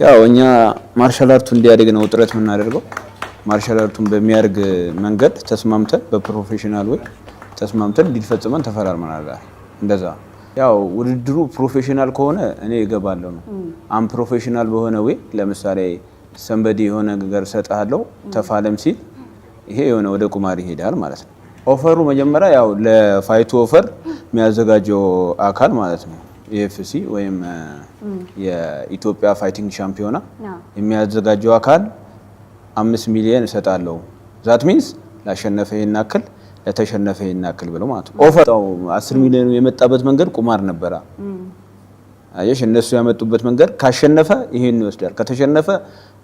ያው እኛ martial art ኡ እንዲያድግ ነው ጥረት የምናደርገው። Martial art ኡን በሚያድግ መንገድ ተስማምተን፣ በ professional way ተስማምተን deal ፈጽመን ተፈራርመናል። እንደዛ ያው ውድድሩ professional ከሆነ እኔ እገባለሁ ነው። Unprofessional በሆነ way፣ ለምሳሌ somebody የሆነ ነገር ሰጥሃለሁ ተፋለም ሲል ይሄ የሆነ ወደ ቁማር ይሄዳል ማለት ነው። Offer ኡ መጀመሪያ ያው ለ fight ኡ offer የሚያዘጋጀው አካል ማለት ነው፣ EFC ወይም የኢትዮጵያ fighting ሻምፒዮና የሚያዘጋጀው አካል 5 ሚሊየን እሰጣለሁ፣ that means ላሸነፈ ይሄን ያክል፣ ለተሸነፈ ይሄን ያክል ብለው ማለት ነው። Offer 10 ሚሊዮኑ የመጣበት መንገድ ቁማር ነበረ። አየሽ፣ እነሱ ያመጡበት መንገድ ካሸነፈ ይሄን ይወስዳል፣ ከተሸነፈ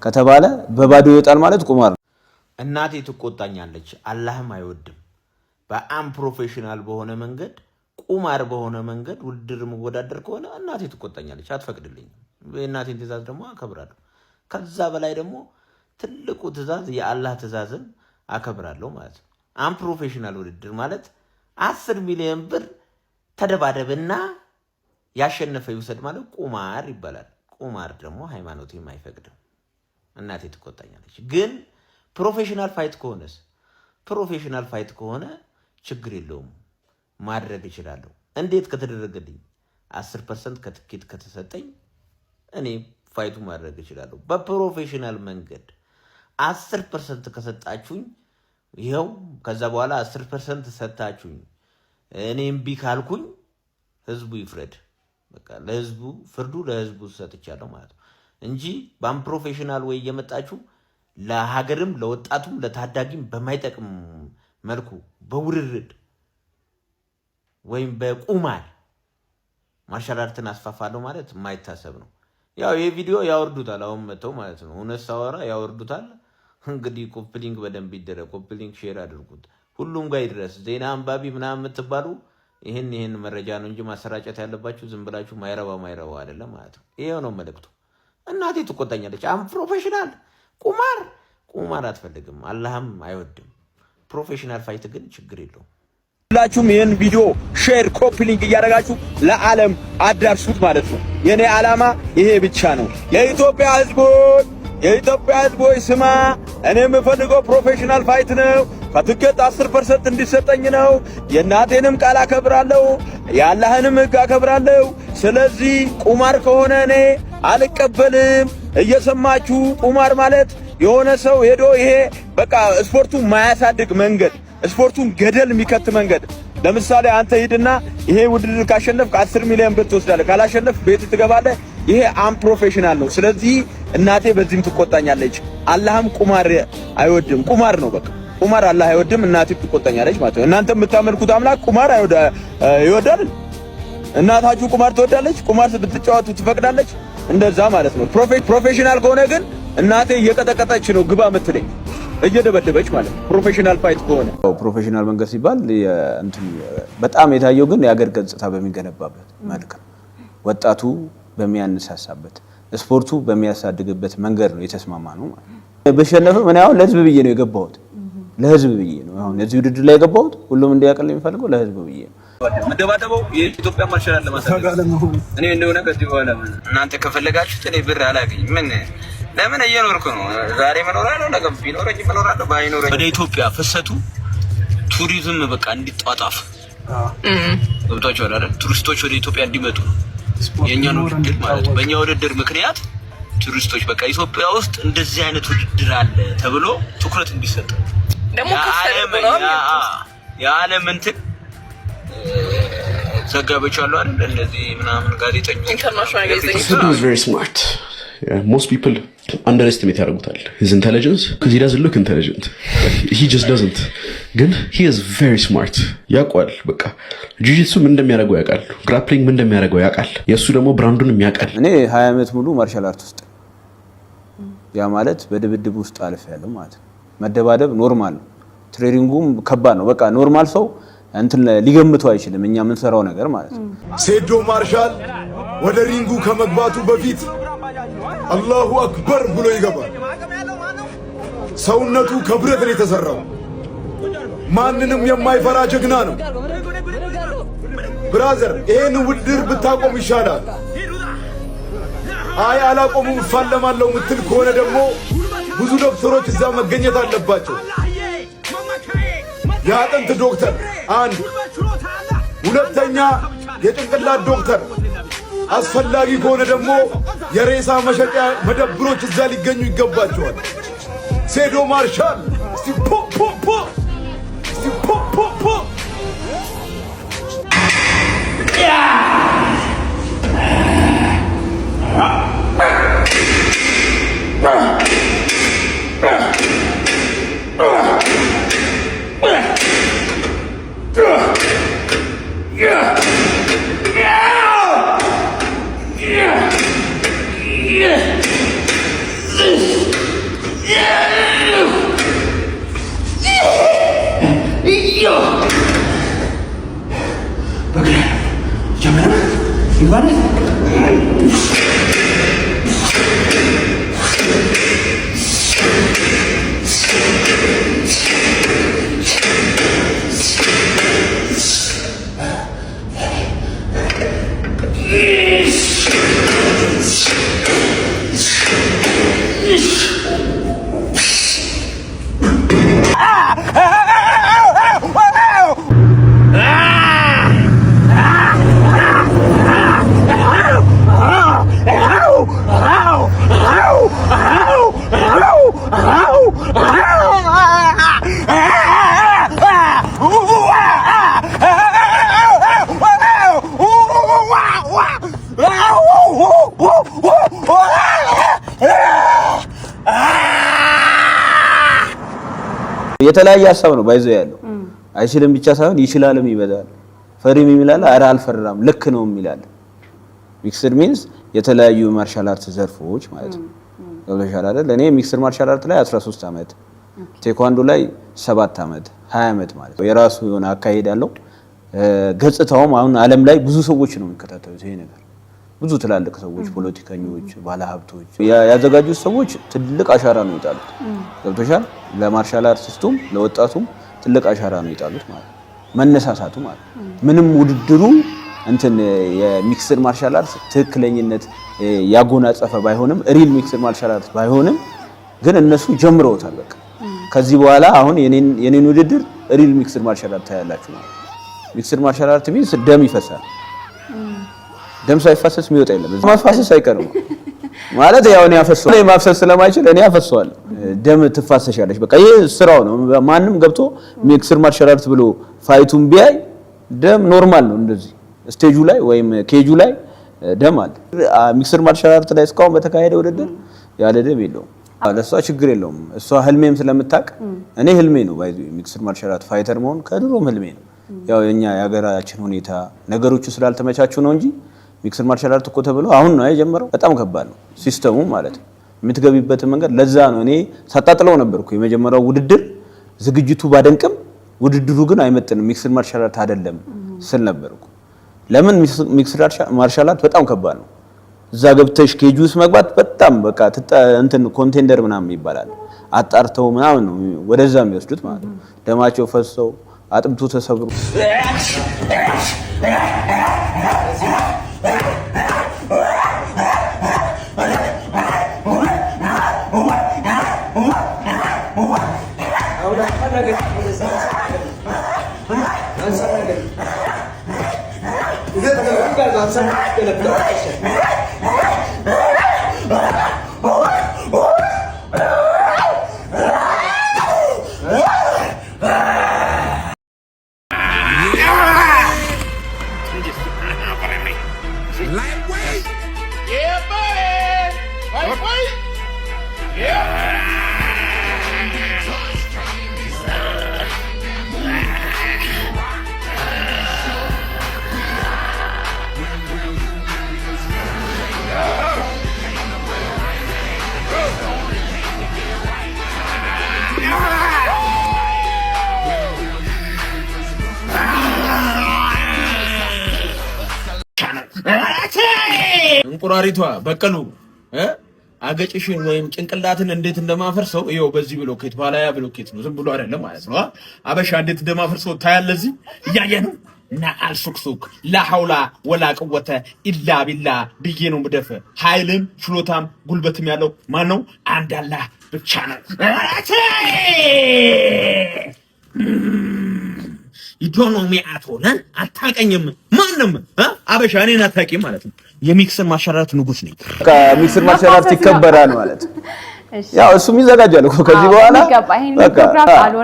ከተባለ በባዶ ይወጣል ማለት ቁማር ነው። እናቴ ትቆጣኛለች፣ አላህም አይወድም። በ unprofessional በሆነ መንገድ፣ ቁማር በሆነ መንገድ ውድድር የምወዳደር ከሆነ እናቴ ትቆጣኛለች፣ አትፈቅድልኝም። የእናቴን ትእዛዝ ደግሞ አከብራለሁ። ከዛ በላይ ደግሞ ትልቁ ትእዛዝ የአላህ ትእዛዝን አከብራለሁ ማለት ነው። Unprofessional ውድድር ማለት 10 ሚሊዮን ብር ተደባደብና ያሸነፈ ይውሰድ ማለት ቁማር ይባላል። ቁማር ደግሞ ሃይማኖቴም አይፈቅድም። እናቴ ትቆጣኛለች። ግን professional fight ከሆነስ? Professional fight ከሆነ ችግር የለውም፣ ማድረግ እችላለሁ። እንዴት ከተደረገልኝ፣ 10% ከትኬት ከተሰጠኝ እኔ fight ኡ ማድረግ እችላለሁ። በ professional መንገድ 10% ከሰጣችሁኝ ይኸው፣ ከዛ በኋላ 10% ሰጥታችሁኝ እኔ እምቢ ካልኩኝ ህዝቡ ይፍረድ። በቃ ለህዝቡ ፍርዱ ለህዝቡ ሰጥቻለሁ ማለት ነው እንጂ በ unprofessional way እየመጣችሁ ለሀገርም ለወጣቱም ለታዳጊም በማይጠቅም መልኩ በውርርድ ወይም በቁማር martial art ን አስፋፋለሁ ማለት የማይታሰብ ነው። ያው ይህ ቪዲዮ ያወርዱታል፣ አሁን መተው ማለት ነው። እውነት ሳወራ ያወርዱታል። እንግዲህ copy link በደንብ ይደረግ። Copy link share አድርጉት፣ ሁሉም ጋር ይድረስ። ዜና አንባቢ ምናምን የምትባሉ ይህን መረጃ ነው እንጂ ማሰራጨት ያለባችሁ ዝም ብላችሁ ማይረባ ማይረባ አይደለም ማለት ነው። ይሄው ነው መልእክቱ። እናቴ ትቆጣኛለች። Unprofessional ቁማር ቁማር አትፈልግም፣ አላህም አይወድም። Professional fight ግን ችግር የለውም። ሁላችሁም ይህን ቪዲዮ share፣ copy link እያደረጋችሁ ለዓለም አዳርሱት ማለት ነው። የኔ ዓላማ ይሄ ብቻ ነው። የኢትዮጵያ ሕዝቦች፣ የኢትዮጵያ ሕዝቦች ስማ፣ እኔ የምፈልገው professional fight ነው። ከትኬት 10% እንዲሰጠኝ ነው። የእናቴንም ቃል አከብራለሁ፣ የአላህንም ሕግ አከብራለሁ። ስለዚህ ቁማር ከሆነ እኔ አልቀበልም። እየሰማችሁ፣ ቁማር ማለት የሆነ ሰው ሄዶ ይሄ በቃ ስፖርቱን ማያሳድግ መንገድ፣ ስፖርቱን ገደል የሚከት መንገድ። ለምሳሌ አንተ ሂድና ይሄ ውድድር ካሸነፍክ 10 ሚሊዮን ብር ትወስዳለህ፣ ካላሸነፍክ ቤት ትገባለህ። ይሄ unprofessional ነው። ስለዚህ እናቴ በዚህም ትቆጣኛለች። አላህም ቁማር አይወድም። ቁማር ነው፣ በቃ ቁማር አላህ አይወድም። እናቴ ትቆጣኛለች ማለት ነው። እናንተ የምታመልኩት አምላክ ቁማር ይወዳል? እናታችሁ ቁማር ትወዳለች? ቁማር ብትጫወቱ ትፈቅዳለች? እንደዛ ማለት ነው። Professional ከሆነ ግን እናቴ እየቀጠቀጠች ነው ግባ ምትለኝ፣ እየደበደበች ማለት ነው። Professional fight ከሆነ። Professional መንገድ ሲባል በጣም የታየው ግን የሀገር ገጽታ በሚገነባበት መልክ፣ ወጣቱ በሚያነሳሳበት፣ ስፖርቱ በሚያሳድግበት መንገድ ነው የተስማማ ነው ማለት ነው። በሸነፍም እኔ አሁን ለህዝብ ብዬ ነው የገባሁት። ለህዝብ ብዬ ነው አሁን እዚህ ውድድር ላይ የገባሁት። ሁሉም እንዲያውቅልኝ የሚፈልገው ለህዝብ ብዬ ነው። መደባደበው የኢትዮጵያ martial art ለማሳደግ እኔ እንደሆነ ከዚህ በኋላ እናንተ ከፈለጋችሁት እኔ ብር አላገኝ ምን ለምን እየኖርኩ ነው። ዛሬ እኖራለሁ፣ ነገ ቢኖረኝ እኖራለሁ፣ ባይኖረኝ ወደ ኢትዮጵያ ፍሰቱ ቱሪዝም በቃ እንዲጧጧፍ፣ ገብቷቸዋል አይደል? ቱሪስቶች ወደ ኢትዮጵያ እንዲመጡ የእኛን ውድድር ማለት ነው። በእኛ ውድድር ምክንያት ቱሪስቶች በቃ ኢትዮጵያ ውስጥ እንደዚህ አይነት ውድድር አለ ተብሎ ትኩረት እንዲሰጥ ደግሞ የዓለም እንትን ዘጋቢዎች አሉ አይደል? እነዚህ ምናምን ጋዜጠኞች። International ጋዜጠኞች። Sedo is very smart. Yeah, most people underestimate ያደርጉታል his intelligence because he doesn't look intelligent. He just doesn't. ግን he is very smart. ያውቋል። በቃ ጂጂትሱ ምን እንደሚያደርገው ያውቃል። Grappling ምን እንደሚያደርገው ያውቃል። የእሱ ደግሞ brand ኡንም ያውቃል። እኔ 20 ዓመት ሙሉ martial art ውስጥ፣ ያ ማለት በድብድብ ውስጥ አልፌያለሁ ማለት ነው። መደባደብ normal ነው። Training ኡም ከባድ ነው። በቃ normal ሰው እንትን ሊገምተው አይችልም። እኛ የምንሰራው ነገር ማለት ነው። ሴዶ ማርሻል ወደ ring ኡ ከመግባቱ በፊት አላሁ አክበር ብሎ ይገባል። ሰውነቱ ከብረት ነው የተሰራው። ማንንም የማይፈራ ጀግና ነው። Brother፣ ይሄን ውድድር ብታቆም ይሻላል። አይ አላቆሙም እፋለማለሁ ምትል ከሆነ ደግሞ ብዙ ዶክተሮች እዛ መገኘት አለባቸው። የአጥንት ዶክተር አንድ፣ ሁለተኛ የጭንቅላት ዶክተር፣ አስፈላጊ ከሆነ ደግሞ የሬሳ መሸጫ መደብሮች እዛ ሊገኙ ይገባቸዋል። ሴዶ ማርሻል፣ እስቲ ፖ ፖ ፖ፣ እስቲ ፖ ፖ ፖ። የተለያየ ሀሳብ ነው ባይዘው ያለው። አይችልም ብቻ ሳይሆን ይችላልም ይበዛል። ፈሪም ይላል፣ ኧረ አልፈራም ልክ ነው ይላል። Mixed means የተለያዩ martial art ዘርፎች ማለት ነው። ገብቶሻል አይደል? እኔ mixed martial art ላይ 13 ዓመት፣ ቴኳንዶ ላይ 7 ዓመት፣ 20 ዓመት ማለት ነው። የራሱ የሆነ አካሄድ አለው። ገጽታውም አሁን ዓለም ላይ ብዙ ሰዎች ነው የሚከታተሉት ይሄ ነገር። ብዙ ትላልቅ ሰዎች፣ ፖለቲከኞች፣ ባለሀብቶች ያዘጋጁት ሰዎች ትልቅ አሻራ ነው የጣሉት። ገብቶሻል? ለ martial artist ኡም ለወጣቱም ትልቅ አሻራ ነው የጣሉት ማለት ነው። መነሳሳቱ ማለት ነው። ምንም ውድድሩ እንትን የ mixed martial art ትክክለኝነት ያጎናጸፈ ባይሆንም፣ real mixed martial art ባይሆንም ግን እነሱ ጀምረውታል። በቃ ከዚህ በኋላ አሁን የኔን ውድድር real mixed martial art ታያላችሁ ማለት ነው። Mixed martial art means ደም ይፈሳል። ደም ሳይፋሰስ የሚወጣ የለም። ማፋሰስ አይቀርም ማለት ያው እኔ አፈሰዋለሁ። እኔ ማፍሰስ ስለማይችል እኔ አፈሰዋለሁ። ደም ትፋሰሻለች። በቃ ይሄ ስራው ነው። ማንም ገብቶ mixed martial art ብሎ fight ኡን ቢያይ ደም normal ነው። እንደዚህ stage ኡ ላይ ወይም ኬጁ ላይ ደም አለ። Mixed martial art ላይ እስካሁን በተካሄደ ውድድር ያለ ደም የለውም። ለእሷ ችግር የለውም። እሷ ህልሜም ስለምታውቅ፣ እኔ ህልሜ ነው by the way mixed martial art fighter መሆን ከድሮም ህልሜ ነው። ያው የኛ የሀገራችን ሁኔታ ነገሮቹ ስላልተመቻቹ ነው እንጂ mixed martial art እኮ ተብሎ አሁን ነው የጀመረው። በጣም ከባድ ነው system ኡ ማለት ነው የምትገቢበትን መንገድ። ለዛ ነው እኔ ሳጣጥለው ነበርኩ የመጀመሪያው ውድድር። ዝግጅቱ ባደንቅም ውድድሩ ግን አይመጥንም፣ mixed martial art አይደለም ስል ነበርኩ። ለምን mixed martial art በጣም ከባድ ነው። እዛ ገብተሽ cage ውስጥ መግባት በጣም በቃ እንትን contender ምናምን ይባላል። አጣርተው ምናምን ነው ወደዛ የሚወስዱት ማለት ነው። ደማቸው ፈሰው አጥንቱ ተሰብሮ። Lightweight. Yeah, buddy. Lightweight. Yeah. እንቁራሪቷ በቀሉ፣ አገጭሽን ወይም ጭንቅላትን እንዴት እንደማፈርሰው ይኸው በዚህ ብሎኬት፣ ባላያ ብሎኬት ነው፣ ዝም ብሎ አይደለም ማለት ነው። አበሻ እንዴት እንደማፈርሰው ታያለህ። እዚህ እያየ ነው። ና አልሱክሱክ لا حول ولا قوة إلا بالله ብዬ ነው ምደፍ። ኃይልም ችሎታም ጉልበትም ያለው ማን ነው? አንድ አላህ ብቻ ነው። You don't know me at all. አታውቀኝም። ማንም አበሻ እኔን አታውቂም ማለት ነው። የ mixed martial art ንጉስ ነኝ። Mixed martial art ይከበራል ማለት ያው እሱም ይዘጋጃል እኮ ከዚህ በኋላ። በቃ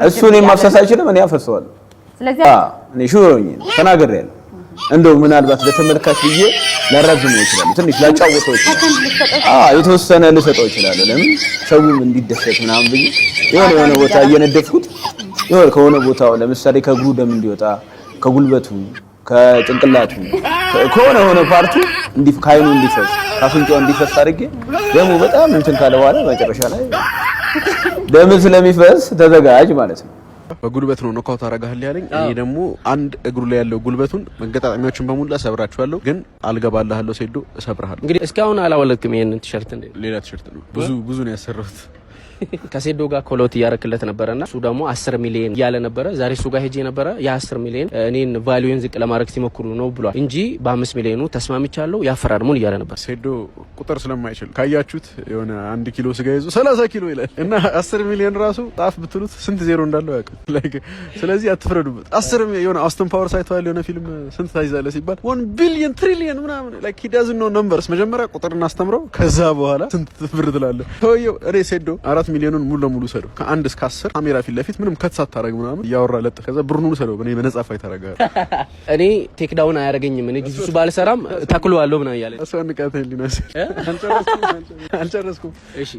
እሱ እኔን ማፍሰስ አይችልም፣ እኔ አፈሰዋለሁ። ስለዚህ እኔ sure ሆኜ ነው ተናግሬያለሁ። እንደው ምናልባት ለተመልካች ብዬ ላራዝመው እችላለሁ፣ ትንሽ ላጫወተው እችላለሁ። አዎ፣ የተወሰነ ልሰጠው እችላለሁ። ለምን ሰውም እንዲደሰት ምናምን ብዬ የሆነ የሆነ ቦታ እየነደፍኩት፣ የሆነ ከሆነ ቦታው ለምሳሌ ከእግሩ ደም እንዲወጣ፣ ከጉልበቱ፣ ከጭንቅላቱ፣ ከሆነ የሆነ part ኡ እንዲ ከአይኑ እንዲፈስ፣ ከአፍንጫው እንዲፈስ አድርጌ ደሙ በጣም እንትን ካለ በኋላ መጨረሻ ላይ ደም ስለሚፈስ ተዘጋጅ ማለት ነው። በጉልበት ነው knockout አረጋለሁ ያለኝ። እኔ ደግሞ አንድ እግሩ ላይ ያለው ጉልበቱን መገጣጠሚያዎችን በሙላ ሰብራችኋለሁ፣ ግን አልገባልሃለሁ ሴዶ፣ እሰብርሃለሁ። እንግዲህ እስካሁን አላወለድክም ይሄንን ቲሸርት እንዴ? ሌላ ቲሸርት ነው። ብዙ ብዙ ነው ያሰራሁት። ከሴዶ ጋር collab እያረክለት ነበረና እሱ ደግሞ 10 ሚሊዮን እያለ ነበረ። ዛሬ እሱ ጋር ሄጄ ነበረ። የ10 ሚሊዮን እኔን value ን ዝቅ ለማድረግ ሲሞክሩ ነው ብሏል እንጂ በ5 ሚሊዮኑ ተስማምቻለሁ፣ ያፈራርሙን እያለ ነበር። ሴዶ ቁጥር ስለማይችል ካያችሁት የሆነ 1 ኪሎ ስጋ ይዞ 30 ኪሎ ይላል እና 10 ሚሊዮን ራሱ ጣፍ ብትሉት ስንት ዜሮ እንዳለው አያውቅም። Like ስለዚህ አትፍረዱበት። 10 የሆነ Austin Powers አይተዋል? የሆነ ፊልም ስንት ታይዛለህ ሲባል 1 billion trillion ምናምን። Like he doesn't know numbers። መጀመሪያ ቁጥር እናስተምረው፣ ከዛ በኋላ ስንት ብር ትላለህ። ሰውየው እኔ ሴዶ 4 ሚሊዮኑን ሙሉ ለሙሉ ሰደው፣ ከ1 እስከ 10 ካሜራ ፊት ለፊት ምንም cut ሳታረግ ምናምን እያወራ ለጥፍ። ከዛ ብሩን ሙሉ ሰደው፣ እኔ በነጻ fight አደርጋለሁ። እኔ takedown አያደርገኝም፣ እኔ ጂጂትሱ ባልሰራም ተክለዋለሁ ምናምን እያለ እሷ ንቃተ ህሊና አልጨረስኩም። እሺ፣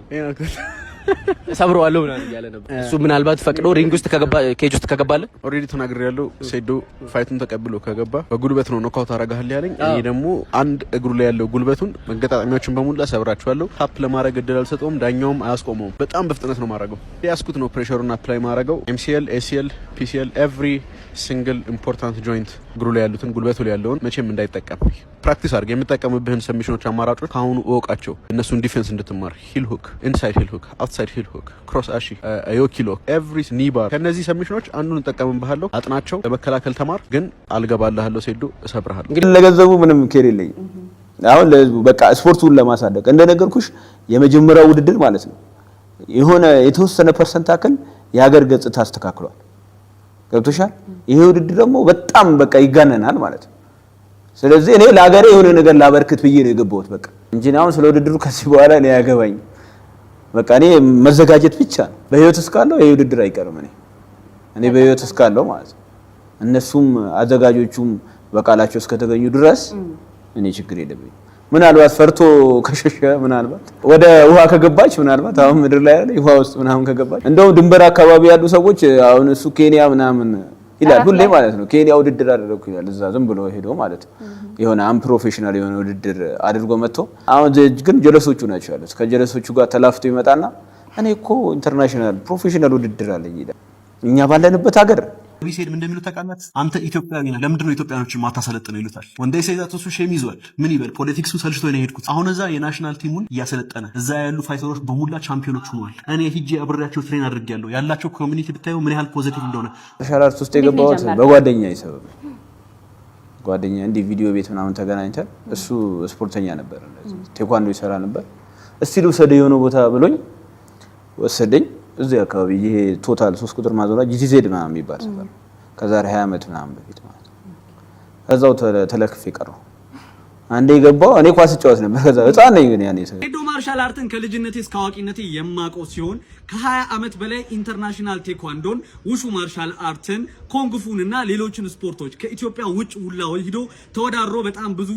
ሰብረዋለሁ ምናምን እያለ ነበር። እሱ ምናልባት ፈቅዶ ring ውስጥ ከገባ፣ cage ውስጥ ከገባለ Already ተናግሬያለሁ። ሴዶ fight ኡን ተቀብሎ ከገባ በጉልበት ነው knockout አረጋለሁ ያለኝ። እኔ ደግሞ አንድ እግሩ ላይ ያለው ጉልበቱን መገጣጠሚያዎችን በሙላ ሰብራችኋለሁ። Tap ለማድረግ እድል አልሰጠውም፣ ዳኛውም አያስቆመውም። በጣም በፍጥነት ነው ማድረገው። ያስኩት ነው pressure ኡን apply ማድረገው። MCL፣ ACL፣ PCL፣ every single important joint እግሩ ላይ ያሉትን፣ ጉልበቱ ላይ ያለውን መቼም እንዳይጠቀም practice አድርግ። የምጠቀምብህን submission ኦች አማራጮች ከአሁኑ እወቃቸው። እነሱን defense እንድትማር heel hook፣ inside heel hook፣ outside heel hook፣ cross ashi፣ yoke lock፣ every knee bar፣ ከእነዚህ submission ኦች አንዱን እጠቀምብሃለሁ። አጥናቸው፣ ለመከላከል ተማር። ግን አልገባልሃለሁ ሴዶ፣ እሰብርሃለሁ። እንግዲህ ለገንዘቡ ምንም care የለኝም። አሁን ለህዝቡ በቃ ስፖርቱን ለማሳደግ እንደነገርኩሽ የመጀመሪያው ውድድር ማለት ነው የሆነ የተወሰነ percent አክል የሀገር ገጽታ አስተካክሏል። ገብቶሻል? ይሄ ውድድር ደግሞ በጣም በቃ ይጋነናል ማለት ነው። ስለዚህ እኔ ለሀገሬ የሆነ ነገር ላበርክት ብዬ ነው የገባሁት በቃ እንጂ አሁን ስለ ውድድሩ ከዚህ በኋላ እኔ አያገባኝም። በቃ እኔ መዘጋጀት ብቻ ነው። በህይወት እስካለው ይሄ ውድድር አይቀርም። እኔ በህይወት እስካለው ማለት ነው። እነሱም አዘጋጆቹም በቃላቸው እስከተገኙ ድረስ እኔ ችግር የለብኝም። ምናልባት ፈርቶ ከሸሸ፣ ምናልባት ወደ ውሃ ከገባች፣ ምናልባት አሁን ምድር ላይ ያለ ውሃ ውስጥ ምናምን ከገባች፣ እንደውም ድንበር አካባቢ ያሉ ሰዎች አሁን እሱ ኬንያ ምናምን ይላል ሁሌ ማለት ነው። ኬንያ ውድድር አደረግኩ ይላል። እዛ ዝም ብሎ ሄዶ ማለት ነው የሆነ unprofessional የሆነ ውድድር አድርጎ መጥቶ፣ አሁን ግን ጀለሶቹ ናቸው ያሉት። ከጀለሶቹ ጋር ተላፍቶ ይመጣና እኔ እኮ international professional ውድድር አለኝ ይላል። እኛ ባለንበት ሀገር ቢሴድ ምን እንደሚሉት ታውቃላችሁ? አንተ ኢትዮጵያዊ ነህ፣ ለምንድን ነው ኢትዮጵያኖችን ማታሰለጥነው ይሉታል። ወንዴ ሰይዛት እሱ shame ይዟል። ምን ይበል? Politics ኡ ሰልችቶ ነው የሄድኩት። አሁን እዛ የ national team ኡን እያሰለጠነ እዛ ያሉ fighter ኦች በሙላ ቻምፒዮኖች ሆነዋል። እኔ ሂጄ አብሬያቸው train አድርጌያለሁ። ያላቸው community ብታየው ምን ያህል positive እንደሆነ። Martial art ውስጥ የገባሁት በጓደኛ ሰበብ። ጓደኛ እንዲህ ቪዲዮ ቤት ምናምን ተገናኝተን፣ እሱ ስፖርተኛ ነበር፣ እንደዚህ ቴኳንዶ ይሰራ ነበር። እስቲ ልውሰድህ የሆነ ቦታ ብሎኝ ወሰደኝ። እዚህ አካባቢ ይሄ ቶታል 3 ቁጥር ማዞሪያ GTZ ምናምን የሚባል ሰፈር፣ ከዛሬ 20 ዓመት ምናምን በፊት ማለት ነው። እዛው ተለክፌ ቀረሁ። አንዴ የገባው እኔ ኳስ እጫወት ነበር። ከዛ ህፃን ነኝ ግን ያኔ ሴዶ martial art ን ከልጅነቴ እስከ አዋቂነቴ የማውቀው ሲሆን ከ20 ዓመት በላይ international ቴኳንዶን፣ ውሹ martial art ን፣ ኮንግፉን እና ሌሎችን ስፖርቶች ከኢትዮጵያ ውጭ ውላ ሂዶ ተወዳድሮ በጣም ብዙ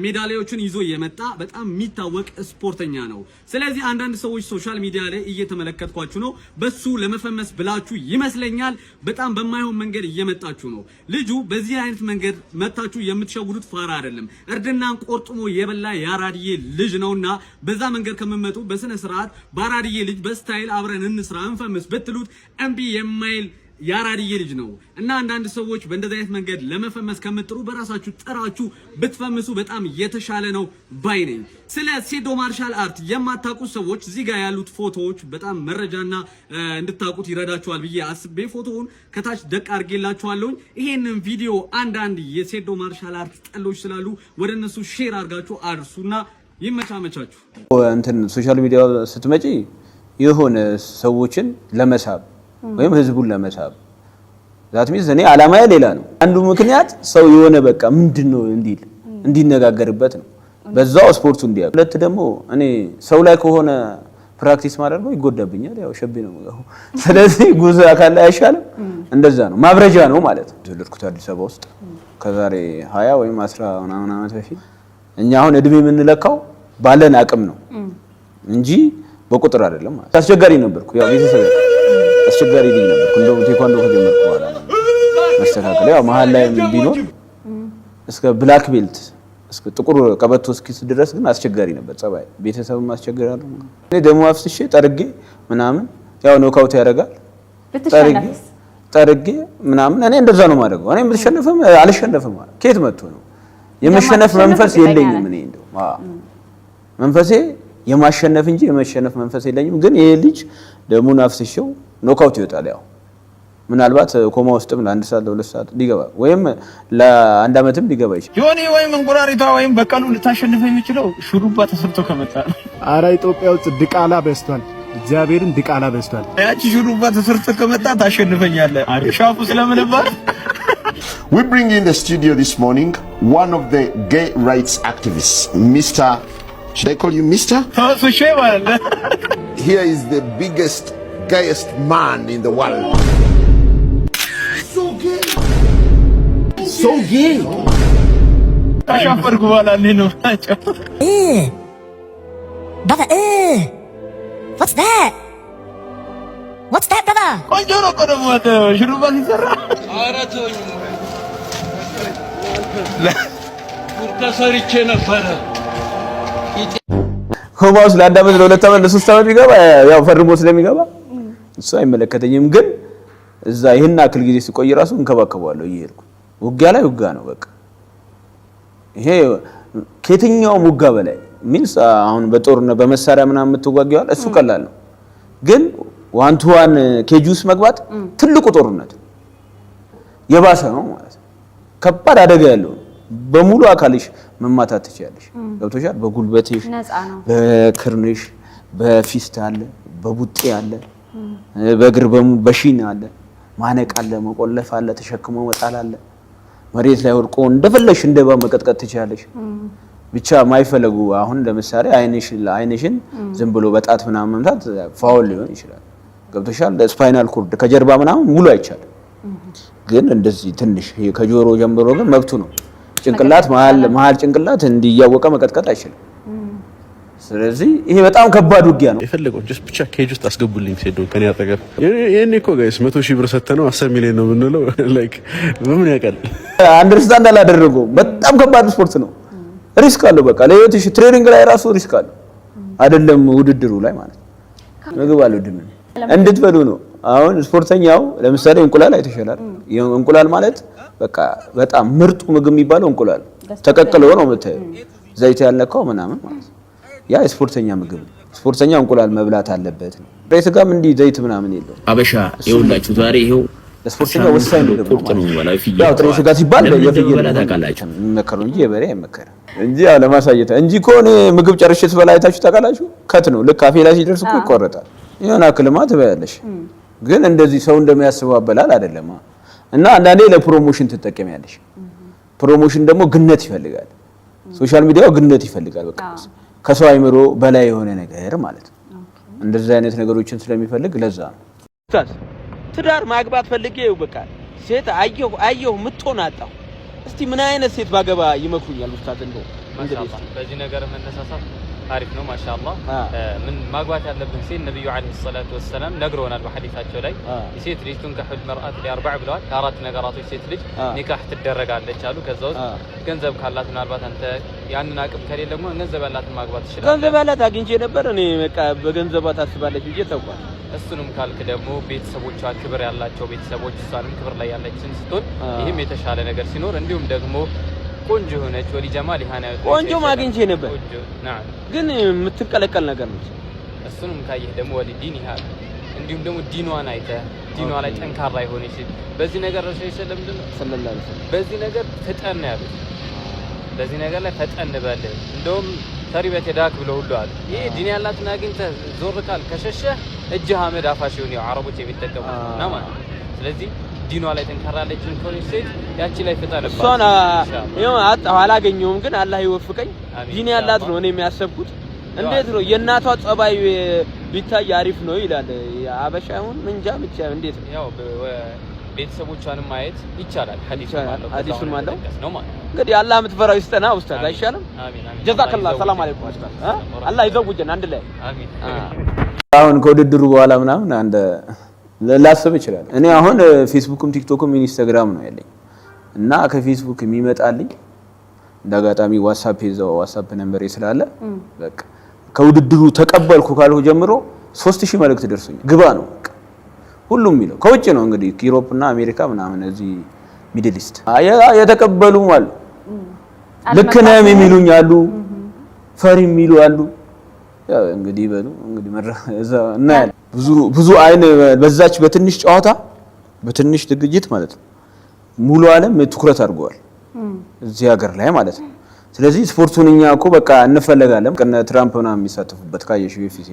ሜዳሊያዎችን ይዞ የመጣ በጣም የሚታወቅ ስፖርተኛ ነው። ስለዚህ አንዳንድ ሰዎች social media ላይ እየተመለከትኳችሁ ነው። በሱ ለመፈመስ ብላችሁ ይመስለኛል በጣም በማይሆን መንገድ እየመጣችሁ ነው። ልጁ በዚህ አይነት መንገድ መታችሁ የምትሸውዱት ፋራ አይደለም። እርድናን ቆርጥሞ የበላ የአራድዬ ልጅ ነውና በዛ መንገድ ከምመጡ በስነ ስርዓት በአራድዬ ልጅ በ style አብረን እንስራ እንፈምስ ብትሉት እምቢ የማይል የአራድዬ ልጅ ነው እና አንዳንድ ሰዎች በእንደዚህ አይነት መንገድ ለመፈመስ ከምትጥሩ በራሳችሁ ጥራችሁ ብትፈምሱ በጣም የተሻለ ነው ባይ ነኝ። ስለ ሴዶ martial art የማታውቁ ሰዎች እዚህ ጋር ያሉት ፎቶዎች በጣም መረጃና እንድታውቁት ይረዳችኋል ብዬ አስቤ ፎቶውን ከታች ደቅ አድርጌላችኋለሁኝ። ይሄንን ቪዲዮ አንዳንድ የሴዶ martial art ጠሎች ስላሉ ወደ እነሱ share አድርጋችሁ አድርሱና ይመቻመቻችሁ። እንትን social media ስትመጪ የሆነ ሰዎችን ለመሳብ ወይም ህዝቡን ለመሳብ፣ that means እኔ አላማዬ ሌላ ነው። አንዱ ምክንያት ሰው የሆነ በቃ ምንድን ነው እንዲል፣ እንዲነጋገርበት ነው። በዛው ስፖርቱ እንዲያውቅ። ሁለት ደግሞ እኔ ሰው ላይ ከሆነ practice ማደርገው ይጎዳብኛል። ያው ሸቤ ነው የምገባው። ስለዚህ ጉዞ አካል ላይ አይሻልም? እንደዛ ነው፣ ማብረጃ ነው ማለት ነው። የተወለድኩት አዲስ አበባ ውስጥ ከዛሬ 20 ወይም 10 ምናምን ዓመት በፊት። እኛ አሁን እድሜ የምንለካው ባለን አቅም ነው እንጂ በቁጥር አይደለም ማለት። አስቸጋሪ ነበርኩ። ያው ቤተሰብ ያውቃል። አስቸጋሪ ልጅ ነበርኩ። እንደውም ቴኳንዶ ከጀመርኩ በኋላ ነው መስተካከል። ያው መሀል ላይ ቢኖር እስከ black belt፣ እስከ ጥቁር ቀበቶ እስኪስ ድረስ ግን አስቸጋሪ ነበር ጸባይ። ቤተሰብም አስቸግራለሁ። እኔ ደግሞ አፍስሼ ጠርጌ ምናምን ያው knockout ያደርጋል። ጠርጌ ብትሸነፍስ? ጠርጌ ምናምን እኔ እንደዛ ነው የማደርገው። እኔ ብሸነፍም አልሸነፍም። ከየት መጥቶ ነው የመሸነፍ እንደማትሸነፍ መንፈስ እርግጠኛ የለኝም። ነህ? እኔ እንደው አዎ መንፈሴ የማሸነፍ እንጂ የመሸነፍ መንፈስ የለኝም። ግን ይሄ ልጅ ደሙን አፍስሼው knockout ይወጣል። ያው ምናልባት ኮማ ውስጥም ለ1 ሰዓት፣ ለ2 ሰዓት ሊገባ ወይም ለ1 ዓመትም ሊገባ ይችላል። ዮኒ ወይም እንቁራሪቷ ወይም በቀሉ ልታሸንፈ የሚችለው ሹሩባ ተሰርቶ ከመጣ ነው። አረ ኢትዮጵያ ውስጥ ድቃላ በዝቷል። እግዚአብሔርን ድቃላ በዝቷል። ያቺ ሹሩባ ተሰርቶ ከመጣ ታሸንፈኛለህ። ሻፉ ስለምንባል We bring in the studio this morning one of the gay rights activists, Mr. Should I call you Mr.? ተወስሼ ማለት ነው። Here is the biggest, gayest man in the world. So gay. So gay. ካሻፈርኩ በኋላ እንዴት ነው ናቸው? Brother, what's that? What's that, brother? ቆንጆ ነው እኮ ደግሞ አንተ ሹሩባ ሲሰራ። ኧረ ተወኝ። ተሰርቼ ነበረ። ኮማ ውስጥ ለ1 ዓመት፣ ለ2 ዓመት፣ ለ3 ዓመት ቢገባ ያው ፈርሞ ስለሚገባ እሱ አይመለከተኝም። ግን እዛ ይህን አክል ጊዜ ሲቆይ ራሱ እንከባከበዋለሁ እየሄድኩ። ውጊያ ላይ ውጊያ ነው በቃ። ይሄ ከየትኛውም ውጊያ በላይ means አሁን በጦርነት በመሳሪያ ምናምን የምትዋጊዋል እሱ ቀላል ነው። ግን one to one cage ውስጥ መግባት ትልቁ ጦርነት ነው። የባሰ ነው ማለት ነው። ከባድ አደጋ ያለው ነው። በሙሉ አካልሽ መማታት ትችያለሽ። ገብቶሻል? በጉልበትሽ፣ ነፃ ነው። በክርንሽ፣ በ fist አለ፣ በቡጢ አለ፣ በእግር በ shin አለ፣ ማነቅ አለ፣ መቆለፍ አለ፣ ተሸክሞ መጣል አለ። መሬት ላይ ወድቆ እንደፈለሽ እንደ እባብ መቀጥቀጥ ትችያለሽ። ብቻ ማይፈለጉ አሁን ለምሳሌ አይንሽን ዝም ብሎ በጣት ምናምን መምታት foul ሊሆን ይችላል። ገብቶሻል? Spinal cord ከጀርባ ምናምን ሙሉ አይቻልም። ግን እንደዚህ ትንሽ ይሄ ከጆሮ ጀምሮ ግን መብቱ ነው። ጭንቅላት መሀል መሀል ጭንቅላት እንዲህ እያወቀ መቀጥቀጥ አይችልም። ስለዚህ ይሄ በጣም ከባድ ውጊያ ነው። የፈለገው just ብቻ cage ውስጥ አስገቡልኝ ሴዶን ከኔ አጠገብ። ይሄኔ እኮ guys 100,000 ብር ሰተነው 10 ሚሊዮን ነው የምንለው። Like በምን ያውቃል? Understand አላደረገውም። በጣም ከባድ ስፖርት ነው። Risk አለው። በቃ ለህይወትሽ training ላይ ራሱ risk አለው። አይደለም ውድድሩ ላይ ማለት ነው። ምግብ አልወድም እኔ። እንድትበሉ ነው። አሁን ስፖርተኛው ለምሳሌ እንቁላል አይተሻላል። እንቁላል ማለት በቃ በጣም ምርጡ ምግብ የሚባለው እንቁላል ተቀቅሎ ነው የምታየው፣ ዘይት ያልነካው ምናምን ማለት ነው። ያ የስፖርተኛ ምግብ ነው። ስፖርተኛ እንቁላል መብላት አለበት ነው። ጥሬ ስጋም እንዲህ ዘይት ምናምን የለውም። አበሻ ይኸውላችሁ ዛሬ ይኸው ለስፖርተኛ ወሳኝ ምግብ ነው። ቁርጥ ነው የሚበላው የፍየል ያው ጥሬ ስጋ ሲባል ለምን የፍየል እንደሚበላ ታውቃላችሁ? የሚመከረው እንጂ የበሬ አይመከርም። እንጂ ያው ለማሳየት እንጂ እኮ እኔ ምግብ ጨርሼ ስበላ አይታችሁ ታውቃላችሁ? Cut ነው፣ ልክ አፌ ላይ ሲደርስ እኮ ይቆረጣል። የሆነ አክልማ ትበያለሽ፣ ግን እንደዚህ ሰው እንደሚያስበው አበላል አይደለም። እና አንዳንዴ ለ promotion ትጠቀሚያለሽ። Promotion ደግሞ ግነት ይፈልጋል። Social media ው ግነት ይፈልጋል። በቃ ከሰው አይምሮ በላይ የሆነ ነገር ማለት ነው። እንደዚህ አይነት ነገሮችን ስለሚፈልግ ለዛ ነው። ኡስታዝ፣ ትዳር ማግባት ፈልጌ ይኸው በቃ ሴት አየሁ አየሁ ምትሆን አጣሁ። እስቲ ምን አይነት ሴት ባገባ ይመክሩኛል ኡስታዝ? እንደው እንግዲህ ማሻአላህ፣ በዚህ ነገር መነሳሳት አሪፍ ነው። ማሻአላህ፣ ምን ማግባት ያለብን ሴት ነብዩ عليه الصلاة والسلام ነግረውናል በሐዲሳቸው ላይ። የሴት ልጅ تنكح المرأة لأربع ብለዋል። ከአራት ነገራቶች ሴት ልጅ ኒካህ ትደረጋለች አሉ። ከዛ ውስጥ ገንዘብ ካላት፣ ምናልባት አንተ ያንን አቅም ከሌለ ደግሞ ገንዘብ ያላትን ማግባት ትችላለህ። ገንዘብ ያላት አግኝቼ ነበር እኔ በቃ በገንዘቧ ታስባለች ብዬ ተውኳት። እሱንም ካልክ ደግሞ ቤተሰቦቿ ክብር ያላቸው ቤተሰቦች፣ እሷንም ክብር ላይ ያለችን ስትሆን ይህም የተሻለ ነገር ሲኖር እንዲሁም ደግሞ ቆንጆ የሆነች ولجمالها ቆንጆም አግኝቼ ነበር። ቆንጆ نعم። ግን የምትንቀለቀል ነገር ነች። እሱንም ካየህ ደግሞ ولدينها፣ እንዲሁም ደግሞ ዲኗን አይተህ ዲኗ ላይ ጠንካራ የሆነች ሴት። በዚህ ነገር ረሱል ምንድን ነው صلى الله عليه وسلم። በዚህ ነገር ፍጠን ነው ያሉት። በዚህ ነገር ላይ ፈጠን በል፣ እንደውም تربت يداك ብለው ሁሉ አሉ። ይህ ዲን ያላትን አግኝተህ ዞር ካል ከሸሸህ እጅህ አመድ አፋሽ ይሁን፣ ያው አረቦች የሚጠቀሙት ነውና ማለት ነው። ስለዚህ ዲኗ ላይ ጠንካራ ያለችን ከሆነች ሴት ያቺ ላይ ፍጠንባት። እሷን ኢንሻአላህ። ይኸው አጣሁ፣ አላገኘሁም። ግን አላህ ይወፍቀኝ። አሚን። ዲን ያላት ነው እኔ የሚያሰብኩት። እንዴት ነው የእናቷ ጸባይ ቢታይ አሪፍ ነው ይላል አበሻ። ይሁን ምንጃ ብቻ እንዴት ነው? ያው ቤተሰቦቿንም ማየት ይቻላል። ሐዲሱም ይቻላል። አለው። ከዛ ሐዲሱም አሁን አለው። እንደጠቀስነው ማለት ነው። እንግዲህ አላህ የምትፈራው ይስጠና ኡስታዝ፣ አይሻልም? አሚን አሚን። جزاك الله። ሰላም አለይኩም ኡስታዝ። አ? አላህ ይዘውጀን አንድ ላይ። አሚን። አሁን ከውድድሩ በኋላ ምናምን አንድ ላስብ እችላለሁ። እኔ አሁን ፌስቡክም ቲክቶክም ኢንስታግራም ነው ያለኝ እና ከፌስቡክ የሚመጣልኝ እንደ አጋጣሚ ዋትሳፕ ይዘው ዋትሳፕ number ኤ ስላለ በቃ ከውድድሩ ተቀበልኩ ካልሁ ጀምሮ 3000 መልእክት ደርሶኛል። ግባ ነው በቃ ሁሉም የሚለው። ከውጭ ነው እንግዲህ፣ Europe እና አሜሪካ ምናምን፣ እዚህ Middle East የተቀበሉም አሉ። ልክ ነህም የሚሉኝ አሉ፣ ፈሪ የሚሉ አሉ። ያው እንግዲህ በሉ እንግዲህ እዛ እናያለን። ብዙ ብዙ አይን በዛች በትንሽ ጨዋታ፣ በትንሽ ዝግጅት ማለት ነው ሙሉ ዓለም ትኩረት አድርገዋል እዚህ ሀገር ላይ ማለት ነው። ስለዚህ ስፖርቱን እኛ እኮ በቃ እንፈለጋለን። እነ ትራምፕ ምናምን የሚሳተፉበት ካየሽ UFC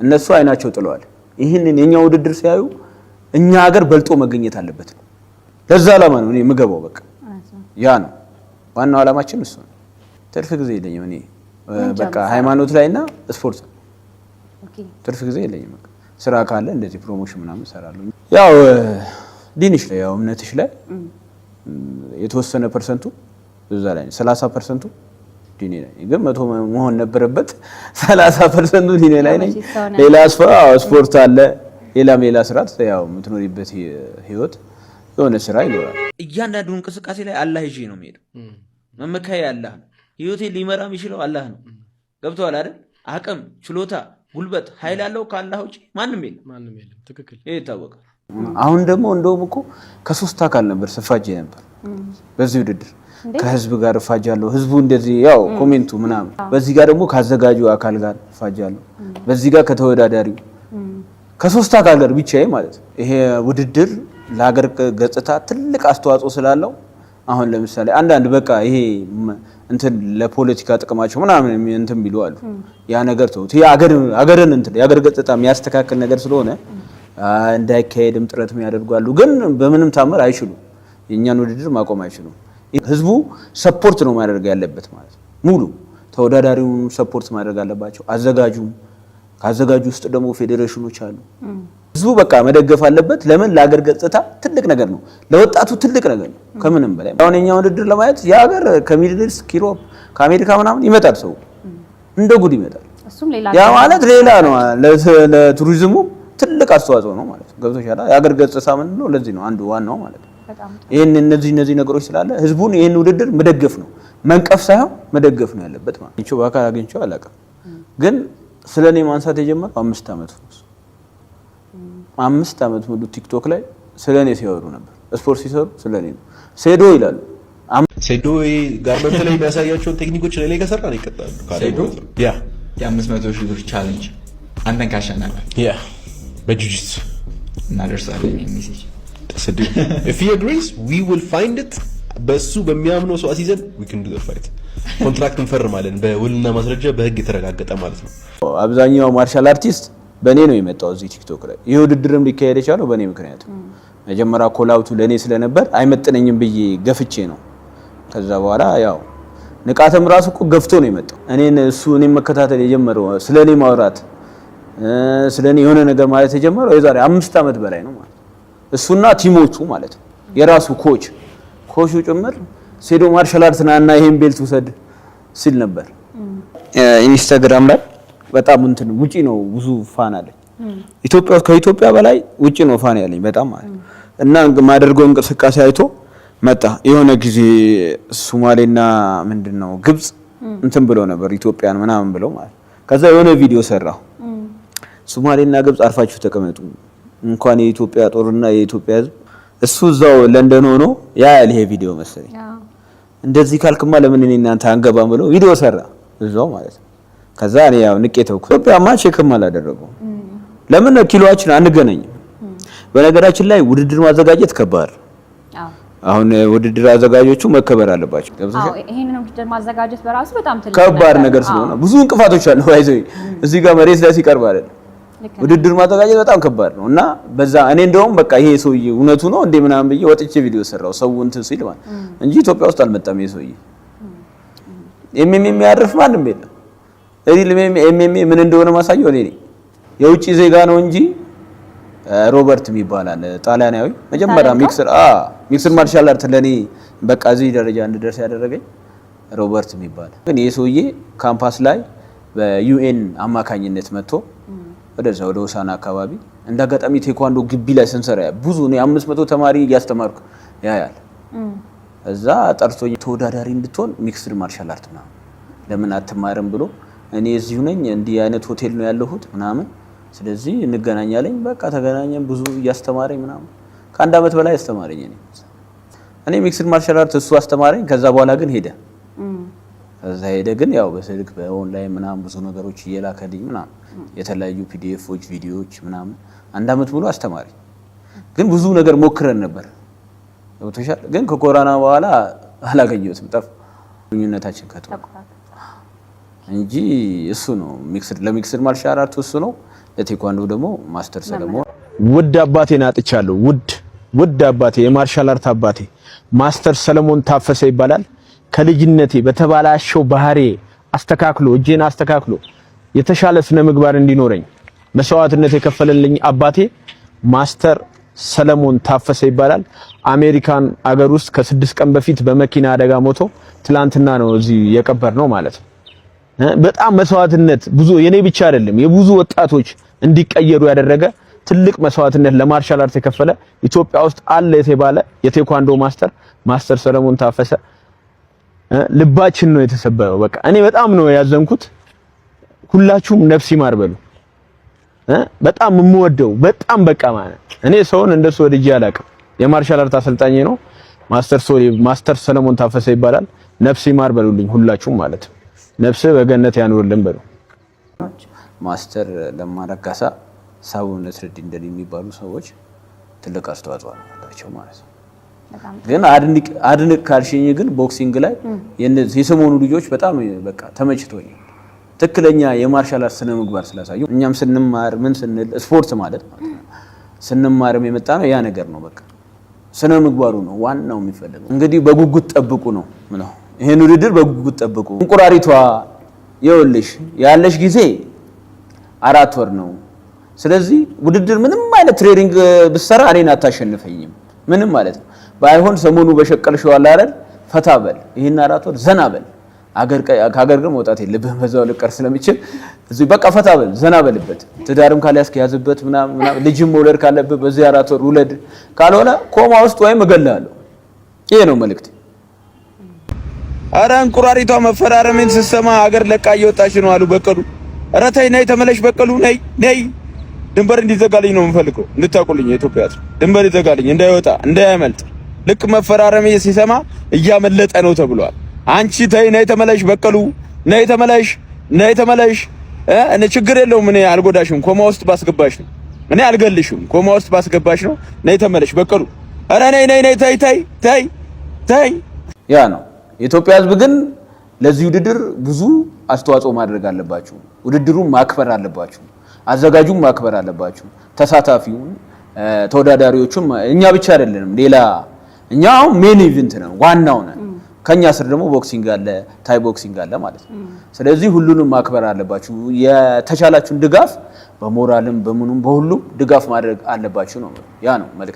እነሱ አይናቸው ጥለዋል። ይህንን የኛ ውድድር ሲያዩ እኛ ሀገር በልጦ መገኘት አለበት ነው። ለዛ ዓላማ ነው እኔ የምገባው። በቃ ያ ነው ዋናው ዓላማችን እሱ ነው። ትርፍ ጊዜ የለኝም እኔ፣ በቃ ሃይማኖት ላይና ስፖርት ነው። ትርፍ ጊዜ የለኝም። በቃ ስራ ካለ እንደዚህ promotion ምናምን እሰራለሁ። ያው ዲንሽ ላይ፣ ያው እምነትሽ ላይ የተወሰነ percent ኡ እዛ ላይ ነው። 30% ኡ ዲኔ ላይ፣ ግን 100 መሆን ነበረበት። 30% ኡ ዲኔ ላይ ነኝ። ሌላ ስፖርት አለ፣ ሌላም ሌላ ስራት፣ ያው የምትኖሪበት ህይወት የሆነ ስራ ይኖራል። እያንዳንዱ እንቅስቃሴ ላይ አላህ ይዤ ነው የሚሄደው። መመካዬ አላህ ነው። ህይወቴን ሊመራ የሚችለው አላህ ነው። ገብቶሃል አይደል? አቅም፣ ችሎታ፣ ጉልበት፣ ኃይል ያለው ከአላህ ውጭ ማንም የለም። ማንም የለም። ትክክል። ይሄ ይታወቃል። አሁን ደግሞ እንደውም እኮ ከሶስት አካል ነበር ስፋጅ ነበር በዚህ ውድድር። ከህዝብ ጋር እፋጃለሁ። ህዝቡ እንደዚህ ያው comment ኡ ምናምን፣ በዚህ ጋር ደግሞ ካዘጋጁ አካል ጋር እፋጃለሁ፣ በዚህ ጋር ከተወዳዳሪው፣ ከሶስት አካል ጋር ብቻዬ ማለት ነው። ይሄ ውድድር ለሀገር ገጽታ ትልቅ አስተዋጽኦ ስላለው አሁን ለምሳሌ አንዳንድ በቃ ይሄ እንትን ለፖለቲካ ጥቅማቸው ምናምን እንትን ቢሉ አሉ። ያ ነገር ተውት። ይሄ አገርን እንትን የአገር ገጽታ የሚያስተካክል ነገር ስለሆነ እንዳይካሄድም ጥረት የሚያደርጉ አሉ። ግን በምንም ታምር አይችሉም። የእኛን ውድድር ማቆም አይችሉም። ህዝቡ support ነው ማድረግ ያለበት ማለት ነው። ሙሉ ተወዳዳሪውን support ማድረግ አለባቸው። አዘጋጁም፣ ከአዘጋጁ ውስጥ ደግሞ ፌዴሬሽኖች አሉ። ህዝቡ በቃ መደገፍ አለበት። ለምን? ለሀገር ገጽታ ትልቅ ነገር ነው፣ ለወጣቱ ትልቅ ነገር ነው። ከምንም በላይ አሁን የኛ ውድድር ለማየት የሀገር ከ Middle East፣ ከ Europe፣ ከአሜሪካ ምናምን ይመጣል፣ ሰው እንደ ጉድ ይመጣል። እሱም ሌላ ያ ማለት ሌላ ነው፣ ለቱሪዝሙ ትልቅ አስተዋጽኦ ነው ማለት ነው። ገብቶሻል? የሀገር ገጽታ ምንድነው? ለዚህ ነው አንዱ ዋናው ማለት ነው። ይሄን እነዚህ ነገሮች ስላለ ህዝቡን ይሄን ውድድር መደገፍ ነው፣ መንቀፍ ሳይሆን መደገፍ ነው ያለበት ማለት ነው። በአካል አግኝቼው አላውቅም፣ ግን ስለ እኔ ማንሳት የጀመረው 5 ዓመት ነው። 5 ዓመት ሙሉ ቲክቶክ ላይ ስለ እኔ ሲያወሩ ነበር። ስፖርት ሲሰሩ ስለ እኔ ነው። ሴዶ ይላሉ። ሴዶ garment ላይ የሚያሳያቸውን ቴክኒኮች ላይ ከሰራ ነው ይቀጣሉ። ሴዶ ያ የ500,000 ብር challenge አንተን ካሸነፈ Yeah፣ በ jiu-jitsu እናደርሳለን message። If he agrees, we will find it። በሱ በሚያምነው ሰው አስይዘን we can do the fight። Contract እንፈርማለን በውልና ማስረጃ፣ በህግ የተረጋገጠ ማለት ነው። አብዛኛው martial artist በእኔ ነው የመጣው እዚህ ቲክቶክ ላይ። ይህ ውድድርም ሊካሄድ የቻለው በእኔ ምክንያት ነው። መጀመሪያ callout ኡ ለእኔ ስለነበር አይመጥነኝም ብዬ ገፍቼ ነው። ከዛ በኋላ ያው ንቃትም ራሱ እኮ ገፍቶ ነው የመጣው። እኔን እሱ እኔን መከታተል የጀመረው፣ ስለ እኔ ማውራት፣ ስለ እኔ የሆነ ነገር ማለት የጀመረው የዛሬ 5 ዓመት በላይ ነው ማለት ነው። እሱና team ኦቹ ማለት ነው። የራሱ coach ኡ ጭምር ሴዶ martial art ና ይሄን belt ውሰድ ሲል ነበር። ኢንስታግራም ላይ በጣም እንትን ውጪ ነው ብዙ fan አለኝ። ኢትዮጵያ ከኢትዮጵያ በላይ ውጪ ነው fan ያለኝ በጣም ማለት ነው። እና የማደርገው እንቅስቃሴ አይቶ መጣ። የሆነ ጊዜ ሶማሌና ምንድነው ግብጽ እንትን ብለው ነበር ኢትዮጵያን ምናምን ብለው ማለት። ከዛ የሆነ ቪዲዮ ሰራሁ። ሶማሌና ግብጽ አርፋችሁ ተቀመጡ፣ እንኳን የኢትዮጵያ ጦርና የኢትዮጵያ ሕዝብ። እሱ እዛው ለንደን ሆኖ ያያል ይሄ ቪዲዮ መሰለኝ። እንደዚህ ካልክማ ለምን እኔ እናንተ አንገባም ብሎ ቪዲዮ ሰራ እዛው ማለት ነው። ከዛ እኔ ያው ንቄ ተውኩ። ኢትዮጵያማ check ም አላደረገው። ለምን ኪሎአችን አንገናኝም። በነገራችን ላይ ውድድር ማዘጋጀት ከባድ፣ አሁን ውድድር አዘጋጆቹ መከበር አለባቸው። አዎ፣ ይሄንን ውድድር ማዘጋጀት በራሱ በጣም ትልቅ ከባድ ነገር ስለሆነ ብዙ እንቅፋቶች አሉ። አይዞህ፣ እዚህ ጋር መሬት ላይ ሲቀርብ አይደል፣ ውድድር ማዘጋጀት በጣም ከባድ ነው። እና በዛ እኔ እንደውም በቃ ይሄ ሰውዬ እውነቱ ነው እንዴ ምናምን ብዬ ወጥቼ ቪዲዮ ሰራው ሰው እንትን ሲል ማለት እንጂ ኢትዮጵያ ውስጥ አልመጣም ይሄ ሰውዬ። MMA የሚያርፍ ማንም የለም። Real MMA ምን እንደሆነ ማሳየው እኔ ነኝ። የውጭ ዜጋ ነው እንጂ ሮበርት የሚባል አለ ጣሊያናዊ፣ መጀመሪያ mixed martial art ለኔ በቃ እዚህ ደረጃ እንድደርስ ያደረገኝ ሮበርት የሚባል። ግን ይሄ ሰውዬ ካምፓስ ላይ በ UN አማካኝነት መጥቶ ወደዛ ወደ ሆሳና አካባቢ እንደ አጋጣሚ ቴኳንዶ ግቢ ላይ ስንሰራ ብዙ እኔ 500 ተማሪ እያስተማርኩ ያያል። እዛ ጠርቶኝ ተወዳዳሪ እንድትሆን mixed martial art ምናምን ለምን አትማርም ብሎ፣ እኔ እዚሁ ነኝ፣ እንዲህ አይነት ሆቴል ነው ያለሁት ምናምን፣ ስለዚህ እንገናኛለኝ። በቃ ተገናኘን። ብዙ እያስተማረኝ ምናምን ከአንድ አመት በላይ አስተማረኝ። እኔ mixed martial art እሱ አስተማረኝ። ከዛ በኋላ ግን ሄደ። ከዛ ሄደ፣ ግን ያው በስልክ በኦንላይን ምናምን ብዙ ነገሮች እየላከልኝ ምናምን የተለያዩ PDF ኦች፣ ቪዲዮዎች ምናምን አንድ አመት ሙሉ አስተማረኝ። ግን ብዙ ነገር ሞክረን ነበር፣ ገብቶሻል። ግን ከኮሮና በኋላ አላገኘሁትም፣ ጠፋ ግንኙነታችን ከተወ እንጂ እሱ ነው mixed ለ mixed martial art እሱ ነው። ለቴኳንዶ ደግሞ master ሰለሞን። ውድ አባቴን አጥቻለሁ። ውድ ውድ አባቴ፣ የ martial art አባቴ master ሰለሞን ታፈሰ ይባላል። ከልጅነቴ በተባላሸው ባህሬ አስተካክሎ፣ እጄን አስተካክሎ የተሻለ ስነ ምግባር እንዲኖረኝ መስዋዕትነት የከፈለልኝ አባቴ master ሰለሞን ታፈሰ ይባላል። አሜሪካን አገር ውስጥ ከ6 ቀን በፊት በመኪና አደጋ ሞቶ ትላንትና ነው እዚህ የቀበርነው ማለት ነው። በጣም መስዋዕትነት ብዙ፣ የኔ ብቻ አይደለም፣ የብዙ ወጣቶች እንዲቀየሩ ያደረገ ትልቅ መስዋዕትነት ለ martial art የከፈለ ኢትዮጵያ ውስጥ አለ የተባለ የቴኳንዶ master፣ master ሰለሞን ታፈሰ፣ ልባችን ነው የተሰበረው። በቃ እኔ በጣም ነው ያዘንኩት። ሁላችሁም ነፍስ ይማር በሉ። በጣም የምወደው፣ በጣም በቃ ማለት እኔ ሰውን እንደሱ ወድጄ አላውቅም። የ martial art አሰልጣኝ ነው። Master ሶሪ master ሰለሞን ታፈሰ ይባላል። ነፍስ ይማር በሉልኝ ሁላችሁም ማለት ነው። ነፍስ በገነት ያኑርልን በሉ። Master ለማ ረጋሳ፣ ሳቡ ነስረዲን እንደኔ የሚባሉ ሰዎች ትልቅ አስተዋጽኦ አላቸው ማለት ነው። ግን አድንቅ አድንቅ ካልሽኝ ግን boxing ላይ የነዚህ የሰሞኑ ልጆች በጣም በቃ ተመችቶኛል። ትክክለኛ የ martial art ስነ ምግባር ስላሳዩ፣ እኛም ስንማር ምን ስንል ስፖርት ማለት ማለት ነው ስንማርም የመጣ ነው ያ ነገር ነው። በቃ ስነ ምግባሩ ነው ዋናው የሚፈልገው። እንግዲህ በጉጉት ጠብቁ ነው ምለው። ይሄን ውድድር በጉጉት ጠብቁ። እንቁራሪቷ ይኸውልሽ ያለሽ ጊዜ 4 ወር ነው። ስለዚህ ውድድር ምንም አይነት training ብትሰራ እኔን አታሸንፈኝም። ምንም ማለት ነው። ባይሆን ሰሞኑ በሸቀልሽው አለ አይደል፣ ፈታ በል፣ ይሄን 4 ወር ዘና በል። አገር ከሀገር ግን መውጣት የለብህም፣ በዛው ልቀር ስለሚችል እዚህ በቃ ፈታ በል፣ ዘና በልበት። ትዳርም ካልያዝክ ያዝበት ምናምን ምናምን፣ ልጅም መውለድ ካለብህ በዚህ 4 ወር ውለድ። ካልሆነ ኮማ ውስጥ ወይም እገልሃለሁ። ይሄ ነው መልእክት። አረ እንቁራሪቷ መፈራረሜን ስትሰማ አገር ለቃ እየወጣች ነው አሉ በቀሉ። ኧረ ተይ ነይ ተመለሽ በቀሉ፣ ነይ ነይ። ድንበር እንዲዘጋልኝ ነው የምፈልገው፣ እንድታውቁልኝ የኢትዮጵያ ሕዝብ ድንበር ይዘጋልኝ፣ እንዳይወጣ እንዳያመልጥ። ልክ መፈራረሜ ሲሰማ እያመለጠ ነው ተብሏል። አንቺ ተይ ነይ ተመለሽ በቀሉ፣ ነይ ተመለሽ፣ ነይ ተመለሽ። እኔ ችግር የለውም፣ እኔ አልጎዳሽም፣ ኮማ ውስጥ ባስገባሽ ነው፣ እኔ አልገልሽም፣ ኮማ ውስጥ ባስገባሽ ነው። ነይ ተመለሽ በቀሉ። ኧረ ነይ ነይ ነይ፣ ተይ ተይ ተይ ተይ። ያ ነው። የኢትዮጵያ ሕዝብ ግን ለዚህ ውድድር ብዙ አስተዋጽኦ ማድረግ አለባችሁ። ውድድሩን ማክበር አለባችሁ። አዘጋጁን ማክበር አለባችሁ። ተሳታፊውን፣ ተወዳዳሪዎቹም፣ እኛ ብቻ አይደለንም። ሌላ እኛ አሁን main event ነው፣ ዋናው ነን። ከኛ ስር ደግሞ boxing አለ፣ Thai boxing አለ ማለት ነው። ስለዚህ ሁሉንም ማክበር አለባችሁ። የተቻላችሁን ድጋፍ በሞራልም በምኑም በሁሉም ድጋፍ ማድረግ አለባችሁ ነው። ያ ነው መልእክት።